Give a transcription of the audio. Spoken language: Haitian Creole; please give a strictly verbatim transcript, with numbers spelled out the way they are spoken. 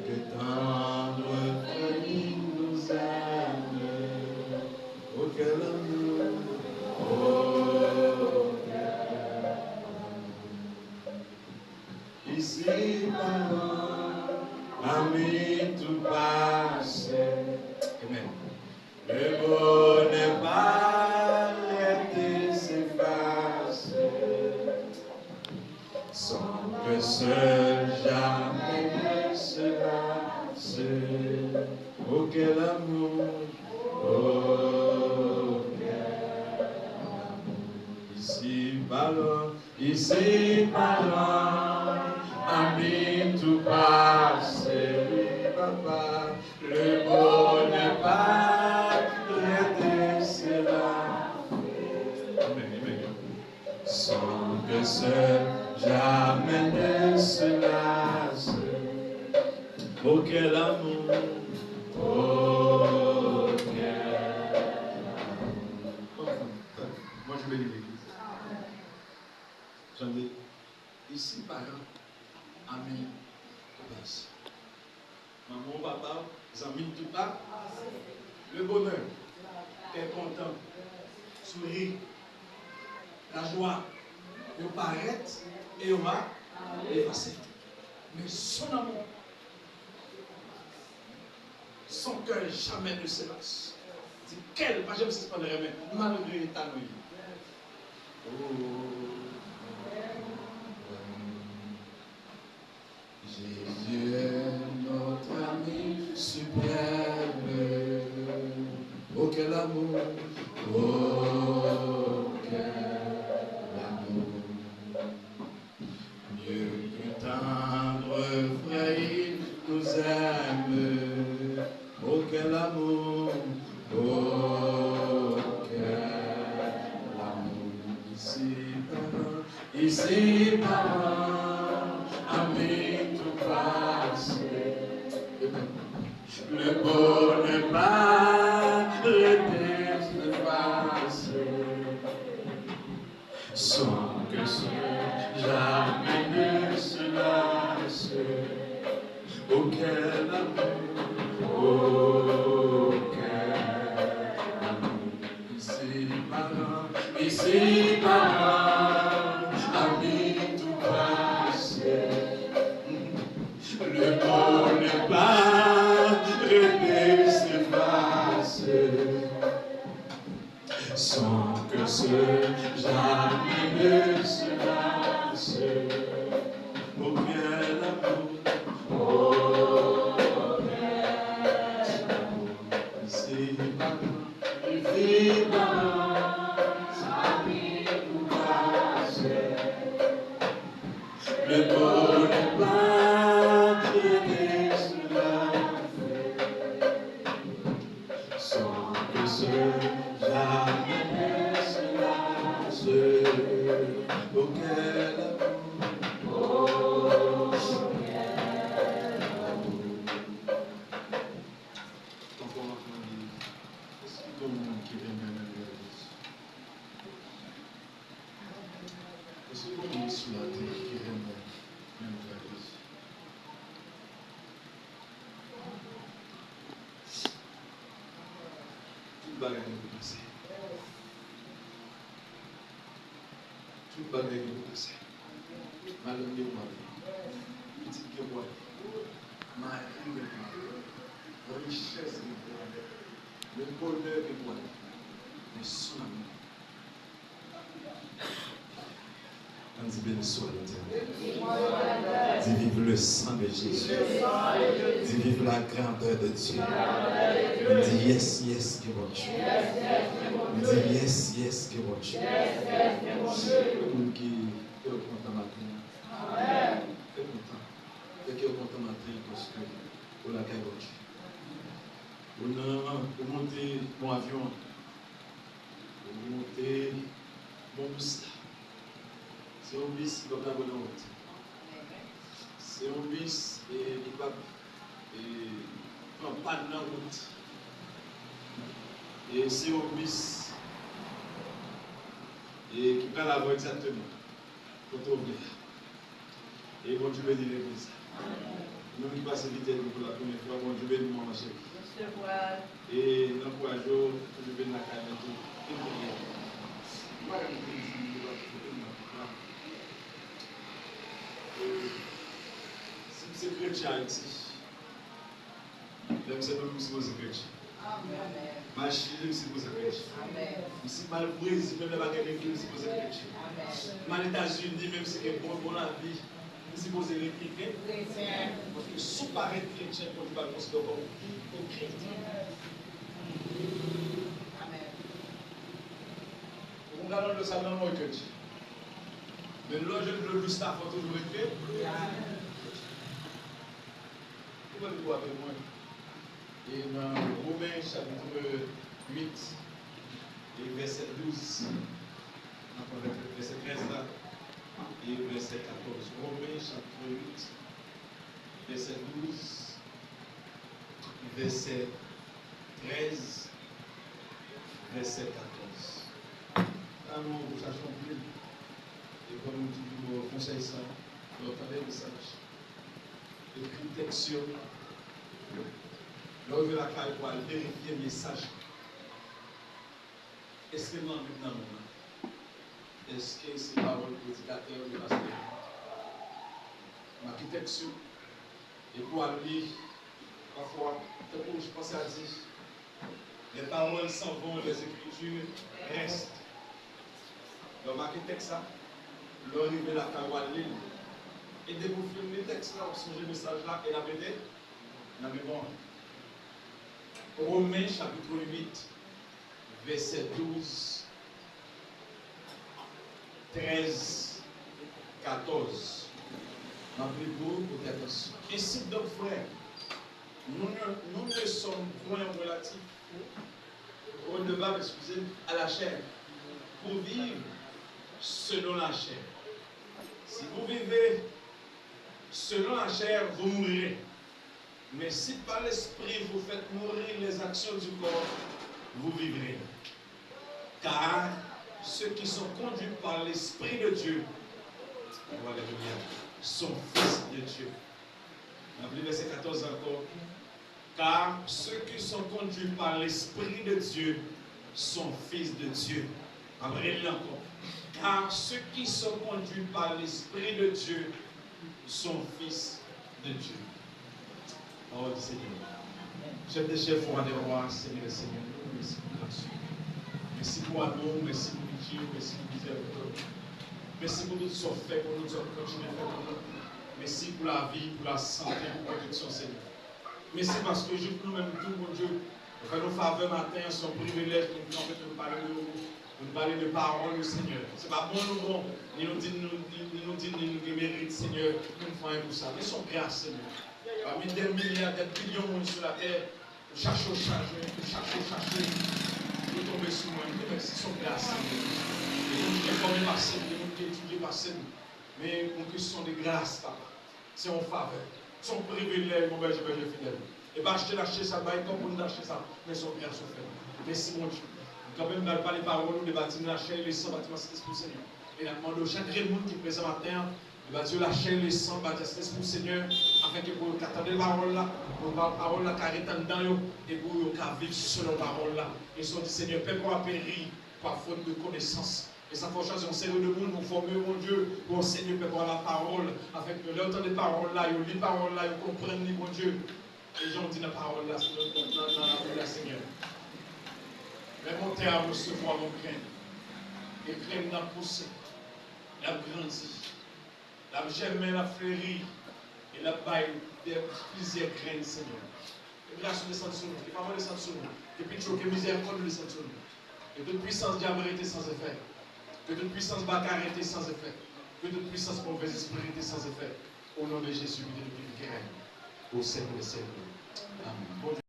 Que tendre frère, il nous aime. Oh, quel amour. Oh, quel amour. Ici, parents, amis, tout passe. Amen. Le bonheur paraît et s'efface, sans que seul jamais ne se lasse. Oh, quel amour, oh, quel amour. Ici, parents, ici, parents, amis, tout passe, oui, papa. Le bonheur paraît et s'efface. Amen, amen. Sans que seul jamais ne se lasse. Oh, quel amour. Oh, quel amour. Moi, je bénis l'église. Tande, isi paran, ami, tout pase. Manman w, papa w, zanmi, tout pa. Le bonheur, kè kontan, souri, lajwa, yo parèt e yo va efase. Men son amour, son cœur jamais ne se lasse. Di kè l pa janm sispann renmen, malgre eta nou ye. Oh. Jésus est notre ami suprême. Oh, quel amour, oh, quel amour. Mieux qu'un tendre frère, il nous aime. Oh, quel amour, oh, quel amour. Ici, papa, ici, papa, ami, tout passe. Le bonheur paraît et s'efface. Sans que ce jamais ne se lasse. Oh, quel amour, oh, quel amour. Ici, paran, ici, paran, ami, tout passe. Le bonheur paraît et s'efface. Sans que ce jamais ne se lasse. Oh, quel amour, oh, quel amour. C'est pas, c'est pas le bonheur paraît et s'efface. Sans que ce jamais ne se lasse. Oh, quel amour. Oh, quel amour. Ankò, ankò, èske gen moun ki renmen menm jan Jezi? Èske gen moun sou latè ki renmen menm jan Jezi? Tout bagay gen pou pase. Tout bagay gen pou pase. Madanm gen pou ale. Pitit gen pou ale. Mari gen pou ale. Richès gen pou ale. Le bonheur gen pou ale. Men son amour. Ann di, beni swa Letènèl. Di, vive le sang de Jésus. Di, vive la grandeur de Dieu. Ann di, yes, yes, ke Bondye. Ann di, yes, yes, ke Bondye. Tout moun ki fè w kontan maten an, fè kontan. Fè kè w kontan maten an paske ou lakay Bondye. Ou nan, ou monte nan avyon an. Ou monte nan bis la. Se yon bis ki p ap lage w nan wont. Se yon bis, e, ki p ap, e, pran pàn nan wout. E se yon bis, e, ki pral avè w egzakteman kote w vle a. E Bondye beni legliz la. Nou ki pase vizite nou pou la premye fwa, Bondye beni w, manman cheri. E n ankouraje w, Bondye beni lakay mwen tou. Vin priyè. M pa ka kite isit, m pa kite isit. E si m se kretyen Ayiti, lè m se nou, m sipoze kretyen. M al Chili, m sipoze kretyen. M si, m al Brezil, menm lè pa gen legliz, m sipoze kretyen. M al Etazini, menm si gen bon, bon lavi, m sipoze rete kretyen. Paske si w pa ret kretyen, Bondye pral konsidere w kòm ipokrit. Ou konn gade dlo sa nan mwen kretyen. Men lè w jwenn dlo dous la, fò w toujou ret kretyen. Ou mèt dlo avè mwen. E nan Women chapit uit e vèsè douz, n ap pran vèsè trèz la e vèsè katòz. Women chapit uit, vèsè douz, vèsè trèz, vèsè katòz. Sa nou ankouraje anpil. E kòm m toujou ba w konsèy sa, lè w tande mesaj, ekri tèks yo. Lè w rive lakay ou al verifye mesaj la. Èske m anvi nan mond lan? Èske se pawòl predikatè oubyen pastè? Make tèks yo. Epi w al li, pafwa, tankou j panse a di, les paroles s'en vont, les écritures restent. Lè w make tèks la, lè w rive lakay ou al li l. E depi w fin li tèks la, w ap sonje mesaj la e l ap rete nan memwa w. Women chapit uit, vèsè douz, trèz, katòz. M ap li pou ou, pote atansyon. Ainsi donc, frères, nous ne, nous ne sommes point relatifs, redevables, excusez, à la chair, pour vivre selon la chair. Si vous vivez selon la chair, vous mourrez. Mais si par l'Esprit vous faites mourir les actions du corps, vous vivrez. Car ceux qui sont conduits par l'Esprit de Dieu, oh, alléluia, sont fils de Dieu. N ap li vèsè katòz ankò. Car ceux qui sont conduits par l'Esprit de Dieu sont fils de Dieu. M ap rele l ankò. Car ceux qui sont conduits par l'Esprit de Dieu sont fils de Dieu. Pawòl di Senyè. Chèf dè chèf, wa dè wa, Senyè dè senyè, nou di w mèsi pou gras ou. Mèsi pou amou w, mèsi pou piti w, mèsi pou mizèrikòd ou. Mèsi pou tout sa w fè pou nou, sa w kontinye fè pou nou. Mèsi pou lavi, pou lasante, pou pwoteksyon, Senyè. Mèsi paske jis nou menm tou, Bondye, ou fè nou favè maten an, se yon privilèj pou nou kanpe, pou nou pale de ou, pou nou pale de pawòl ou, Senyè. Se pa bon nou bon, ni nou di, ni nou di, ni nou gen merit, Senyè, nou fè anyen pou sa. Men se yon gras, Senyè. Pami dè milya, dè bilyon moun sou latè, ou chache, ou chache, ou chache, ou chache, ou tonbe sou mwen. M di mèsi, se yon gras, Senyè. Gen moun ki enfòme pase m, gen moun ki etidye pase m. Men yon kesyon de gras, papa. Se yon favè. Se yon privilèj, mon bèje, bèje fidèl. E pa achte n achte sa, bay kòb pou n achte sa. Men se yon gras ou fè. Mèsi, Bondye. M kanpe, m pral pale pawòl ou, debati m lachè e lesan, bati m a Sentespri, Senyè. E n ap mande w, chak grenn moun ki prezan maten an, debati yo lachè e lesan, bati a Sentespri, Senyè, afenke pou yo ka tande pawòl la, pou pa-, pawòl la ka ret anndan yo, e pou yo ka viv selon pawòl la. E si w di, Senyè, pèp ou a peri pa fot de konesans. E sa fè w chwazi yon seri de moun, ou fòme yo, Bondye, pou w anseye pèp ou a lapawòl, afenke lè yo tande pawòl la, yo li pawòl la, yo konprann li, Bondye. E jan w di nan pawòl la, nan, nan, nan labib la, Senyè. Les montagnes recevront mon graine, e grenn nan pouse, l ap grandi. L ap jèmen, l ap fleri, e l ap bay de, plizyè grenn, Senyè. Ke gras ou desann sou nou, ke favè desann sou nou, ke pitchou, ke mizèrikòd ou desann sou nou. Ke tout pwisans dyab rete san efè. Ke tout pwisans baka rete san efè. Ke tout pwisans movèzespri rete san efè. O non de Jezi, ki te viv, ki règne o syèk dè syèk. Amèn.